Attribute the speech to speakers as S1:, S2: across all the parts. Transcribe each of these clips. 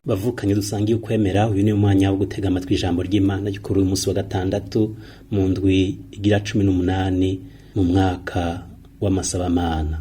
S1: Bavukanye dusangiye ukwemera, uyu ni umwanya wo gutega amatwi ijambo ry'Imana ryo kuri uyu munsi wa gatandatu mu ndwi igira 18 mu mwaka w'amasabamana.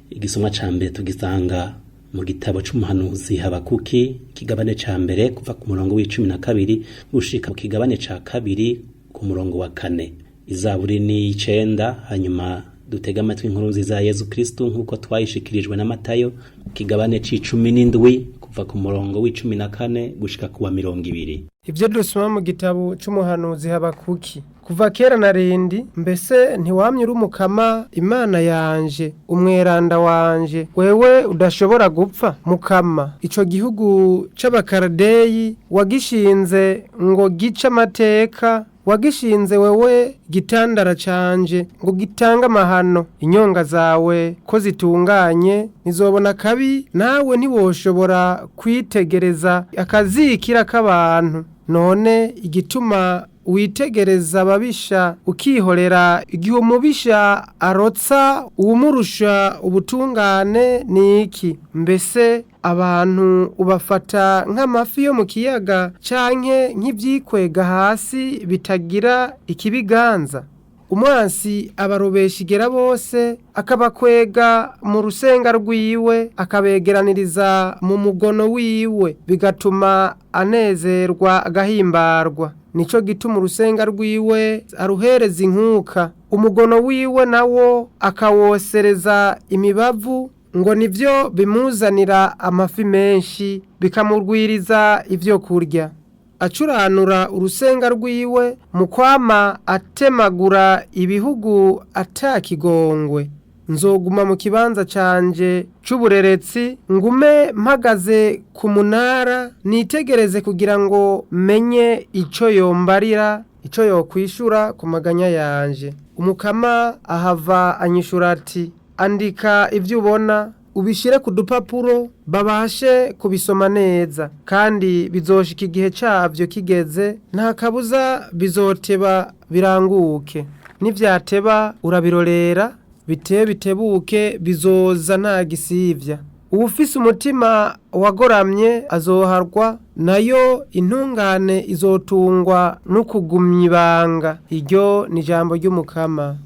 S1: Igisomwa ca mbere tugisanga mu gitabo c'umuhanuzi Habakuki, ikigabane ca mbere kuva ku murongo w'12 gushika mu kigabane ca kabiri ku murongo wa 4. Izaburi ni 9, hanyuma dutega amatwi inkuru nziza ya Yezu Kristu nk'uko twayishikirijwe na Matayo, kigabane c'17 kuva ku murongo w'14 gushika ku wa 20.
S2: Ibyo dusoma mu gitabo c'umuhanuzi Habakuki. Kuva kera na rindi, mbese ntiwamye uri umukama Imana yanje, umweranda wanje, wewe udashobora gupfa mukama. Ico gihugu c'abakaradeyi wagishinze ngo gice amateka, wagishinze wewe gitandara canje ngo gitange amahano. Inyonga zawe ko zitunganye nizobona kabi, nawe ntiwoshobora kwitegereza akazikira k'abantu. None igituma witegereza ababisha ukihorera igihe umubisha arotsa uwumurusha ubutungane ni iki? Mbese abantu ubafata nk'amafi yo mu kiyaga canke nk'ivyikwega hasi bitagira ikibiganza? Umwansi abarobesha igera bose, akabakwega mu rusenga rwiwe, akabegeraniriza mu mugono wiwe, bigatuma anezerwa agahimbarwa. Nico gituma urusenga rwiwe aruhereza inkuka, umugono wiwe nawo akawosereza imibavu, ngo nivyo bimuzanira amafi menshi, bikamurwiriza ivyo kurya. Acuranura urusenga rwiwe mu kwama atemagura ibihugu atakigongwe. Nzoguma mu kibanza canje c'ubureretsi, ngume mpagaze ku munara, nitegereze kugira ngo menye ico yombarira, ico yokwishura ku maganya yanje. Umukama ahava anyishura ati: andika ivyo ubona, ubishire ku dupapuro babashe kubisoma neza, kandi bizoshika igihe cavyo kigeze, nta kabuza bizoteba biranguke. Nivyateba urabirorera, bitebe bitebuke, bizoza nta gisivya. Uwufise umutima wagoramye azoharwa, nayo intungane izotungwa no kugumya ibanga. Iryo ni ijambo ry'Umukama.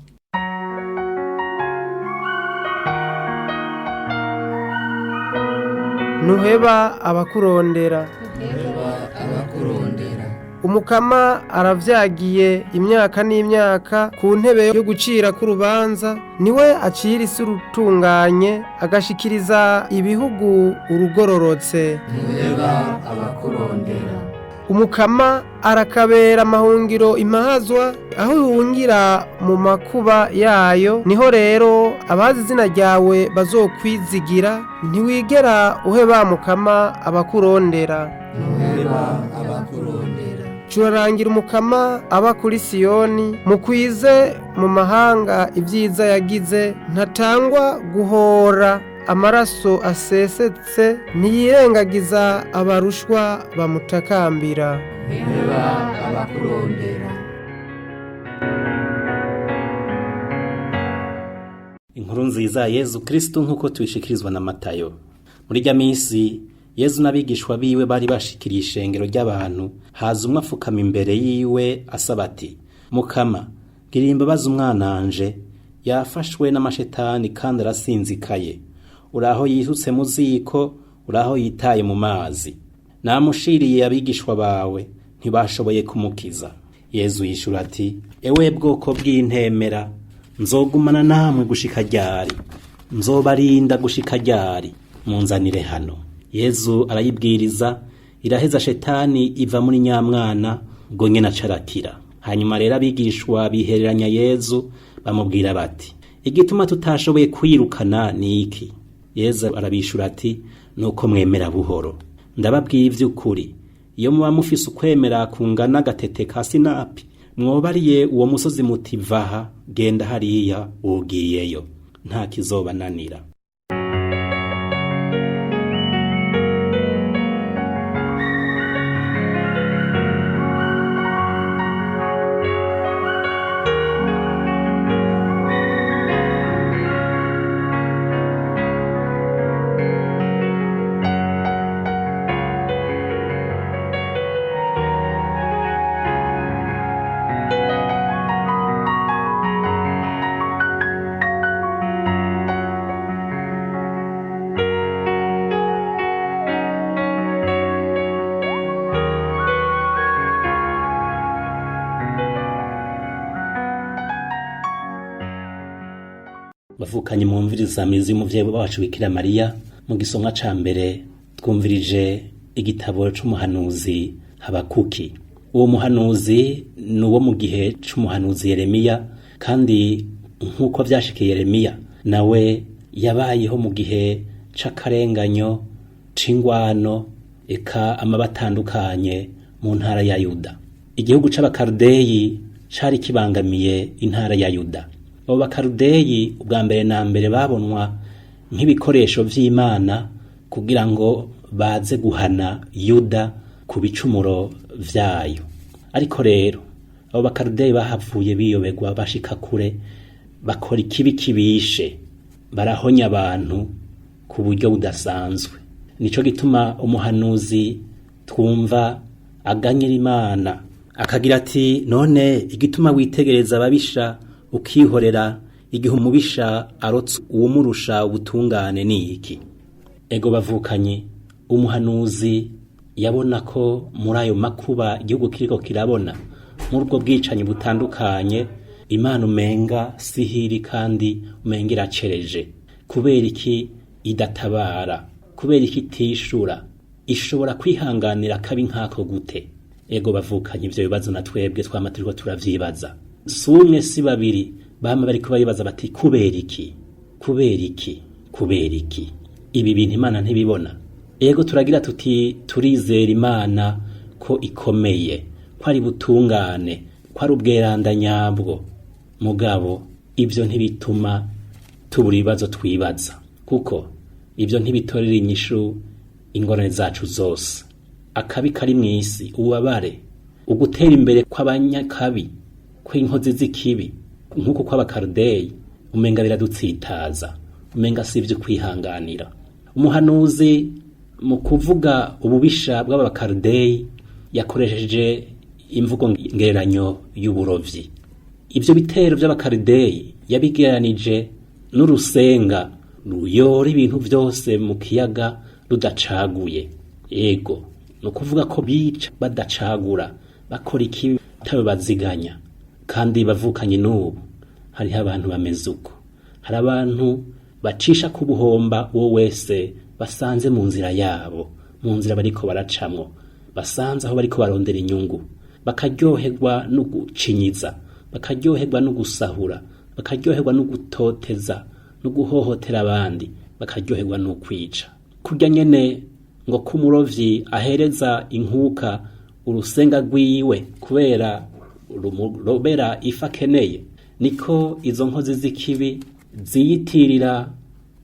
S2: Ntuheba abakurondera. Umukama aravyagiye imyaka n'imyaka ku ntebe yo gucira k'urubanza, niwe acira isi urutunganye, agashikiriza ibihugu urugororotse.
S3: Ntuheba abakurondera.
S2: Umukama arakabera amahungiro imahazwa, aho ihungira mu makuba yayo. Niho rero abazi izina ryawe bazokwizigira, ntiwigera uheba mukama abakurondera.
S3: Ntuheba abakurondera.
S2: Curarangira umukama aba kuri Siyoni, mukwize mu mahanga ibyiza yagize. Ntatangwa guhora amaraso asesetse, ntiyirengagiza abarushwa bamutakambira.
S3: Ntuheba abakurondera.
S1: Inkuru nziza ya Yezu Kristu nk'uko tuyishikirizwa na Matayo. Muri rya minsi Yezu n'abigishwa biwe bari bashikiriye ishengero ry'abantu, haza umwe afukama imbere yiwe asaba ati: Mukama, girira imbabazi umwana wanje, yafashwe n'amashetani kandi arasinzikaye. Uraho yisutse mu ziko, uraho yitaye mu mazi. Namushiriye abigishwa bawe, ntibashoboye kumukiza. Yezu yishura ati: Ewe bwoko bw'intemera, nzogumana namwe gushika ryari? Nzobarinda gushika ryari? Munzanire hano. Yezu arayibwiriza, iraheza shetani iva muri nyamwana, ubwo nyene acarakira. Hanyuma rero abigishwa bihereranya Yezu, bamubwira bati: igituma tutashoboye kwirukana ni iki? Yezu arabishura ati: nuko mwemera buhoro. Ndababwiye ivy'ukuri, iyo muba mufise ukwemera kungana agatete ka sinapi, mwobariye uwo musozi muti: vaha, genda hariya, wogiyeyo, nta kizobananira. Bavukanye mwumviriza mizi y'umuvyeyi wacu Bikira Mariya, mu gisomwa ca mbere twumvirije igitabo c'umuhanuzi Habakuki. Uwo muhanuzi ni uwo mu gihe c'umuhanuzi Yeremiya, kandi nk'uko vyashikiye Yeremiya, nawe yabayeho mu gihe c'akarenganyo, c'ingwano, eka amaba atandukanye mu ntara ya Yuda. Igihugu c'Abakarudeyi cari kibangamiye intara ya Yuda. Abo Bakarudeyi ubwa mbere na mbere babonwa nk'ibikoresho vy'Imana kugira ngo baze guhana Yuda ku bicumuro vyayo. Ariko rero abo Bakarudeyi bahavuye biyoberwa, bashika kure, bakora ikibi kibishe, barahonya abantu ku buryo budasanzwe. Nico gituma umuhanuzi twumva aganyira Imana akagira ati: none igituma witegereza ababisha ukihorera igihe umubisha arotse uwumurusha ubutungane ni iki? Ego bavukanye, umuhanuzi yabona ko muri ayo makuba igihugu kiriko kirabona, muri ubwo bwicanyi butandukanye, Imana umenga sihiri kandi umenga iracereje. Kubera iki idatabara? Kubera iki itishura? Ishobora kwihanganira kabi nk'ako gute? Ego bavukanye, ivyo bibazo na twebwe twama turiko turavyibaza. Si umwe si babiri bama bariko baribaza bati: kubera iki? Kubera iki? Kubera iki? Ibi bintu Imana ntibibona. Ego turagira tuti turizera Imana ko ikomeye, ko ari butungane, ko ari ubweranda nyabwo. Mugabo ivyo ntibituma tubura ibibazo twibaza, kuko ivyo ntibitorera inyishu ingorane zacu zose. Akabi kari mw'isi, ububabare, ugutera imbere kw'abanyakabi, kw'inkozi z'ikibi, nk'uko kw'Abakarudeyi, umenga biradutsitaza, umenga si ivyo kwihanganira. Umuhanuzi mu kuvuga ububisha bw'Abakarudeyi yakoresheje imvugo ngereranyo y'uburovyi. Ivyo bitero vy'Abakarudeyi yabigereranije n'urusenga ruyora ibintu vyose mu kiyaga rudacaguye. Ego, ni ukuvuga ko bica badacagura, bakora ikibi atawe baziganya. Kandi bavukanye, n'ubu hariho abantu bameze uko. Hari abantu bacisha ku buhomba uwo wese basanze mu nzira yabo, mu nzira bariko baracamwo, basanze aho bariko barondera inyungu, bakaryoherwa no gucinyiza, bakaryoherwa no gusahura, bakaryoherwa no gutoteza no guhohotera abandi, bakaryoherwa no kwica. Kurya nyene ngo k'umurovyi ahereza inkuka urusenga rwiwe kubera rumurobera ifi akeneye, niko izo nkozi z'ikibi ziyitirira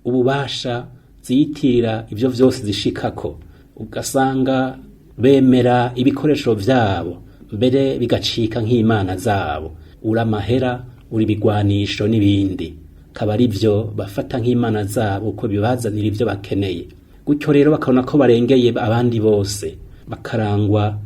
S1: ububasha, ziyitirira ivyo vyose zishikako, ugasanga bemera ibikoresho vyabo, mbere bigacika nk'imana zabo. Uri amahera, uri ibigwanisho n'ibindi, akaba ari vyo bafata nk'imana zabo uko bibazanira ivyo bakeneye. Gutyo rero bakabona ko barengeye abandi bose, bakarangwa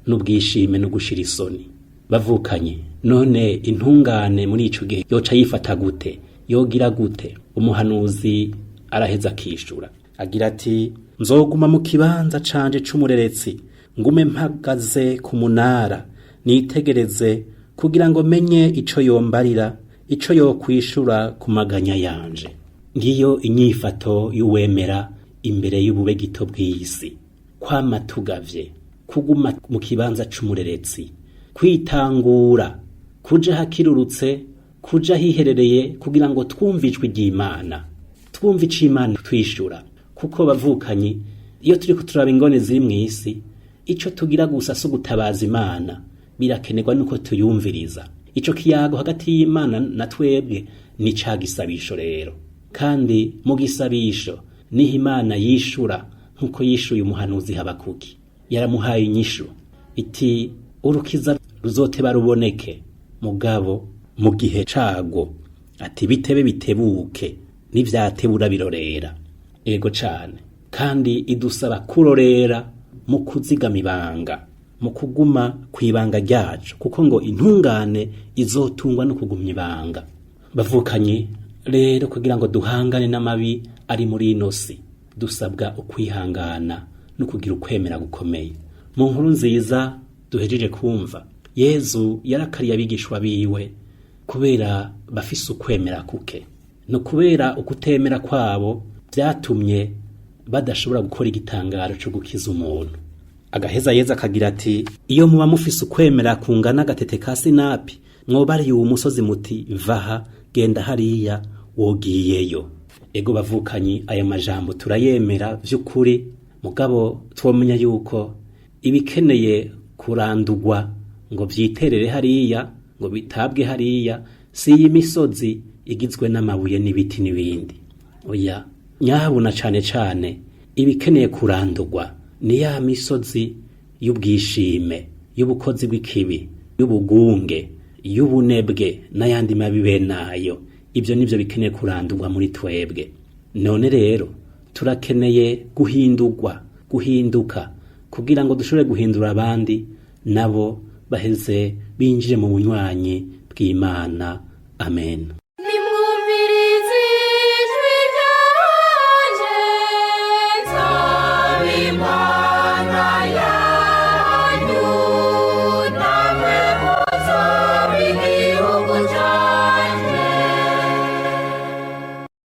S1: n'ubwishime no gushira isoni. Bavukanye, none intungane muri ico gihe yoca yifata gute? Yogira gute? Umuhanuzi araheza akishura agira ati: nzoguma mu kibanza canje c'umureretsi, ngume mpagaze ku munara, nitegereze kugira ngo menye ico yombarira, ico yokwishura ku maganya yanje. Ngiyo inyifato y'uwemera imbere y'ubube gito bw'isi: kwama tugavye, kuguma mu kibanza c'umureretsi, kwitangura, kuja hakirurutse, kuja hiherereye, kugira ngo twumve ijwi ry'Imana, twumve ico Imana twishura. Kuko bavukanyi, iyo turiko turaba ingone ziri mw'isi, ico tugira gusa si ugutabaza Imana, birakenerwa nuko tuyumviriza. Ico kiyago hagati y'Imana na twebwe ni ca gisabisho rero. Kandi mu gisabisho niho Imana yishura, nk'uko yishuye umuhanuzi Habakuki. Yaramuhaye inyishu iti: urukiza ruzoteba ruboneke, mugabo mu gihe cago. Ati: bitebe bitebuke, nivyatebura birorera. Ego cane, kandi idusaba kurorera mu kuzigama ibanga, mu kuguma kw'ibanga ryacu, kuko ngo intungane izotungwa no kugumya ibanga. Bavukanye rero, kugira ngo duhangane n'amabi ari muri ino si, dusabwa ukwihangana no kugira ukwemera gukomeye. Mu nkuru nziza duhejeje kumva, Yezu yarakariye abigishwa biwe kubera bafise ukwemera kuke. Ni ukubera ukutemera kwabo vyatumye badashobora gukora igitangaro co gukiza umuntu. Agaheza Yezu akagira ati: iyo muba mufise ukwemera kungana agatete ka sinapi, mwobariye uwu musozi muti vaha genda hariya, wogiyeyo. Ego bavukanyi, aya majambo turayemera vy'ukuri, mugabo twomenya yuko ibikeneye kurandurwa ngo vyiterere hariya, ngo bitabwe hariya, si iyi misozi igizwe n'amabuye n'ibiti n'ibindi. Oya, nyahabona cane cane ibikeneye kurandurwa ni ya misozi y'ubwishime, y'ubukozi bw'ikibi, y'ubugunge, y'ubunebwe n'ayandi mabi benayo. Ibyo nivyo bikeneye kurandurwa muri twebwe. None rero turakeneye guhindurwa, guhinduka, kugira ngo dushobore guhindura abandi nabo baheze binjire mu bunywanyi bw'Imana. Amen.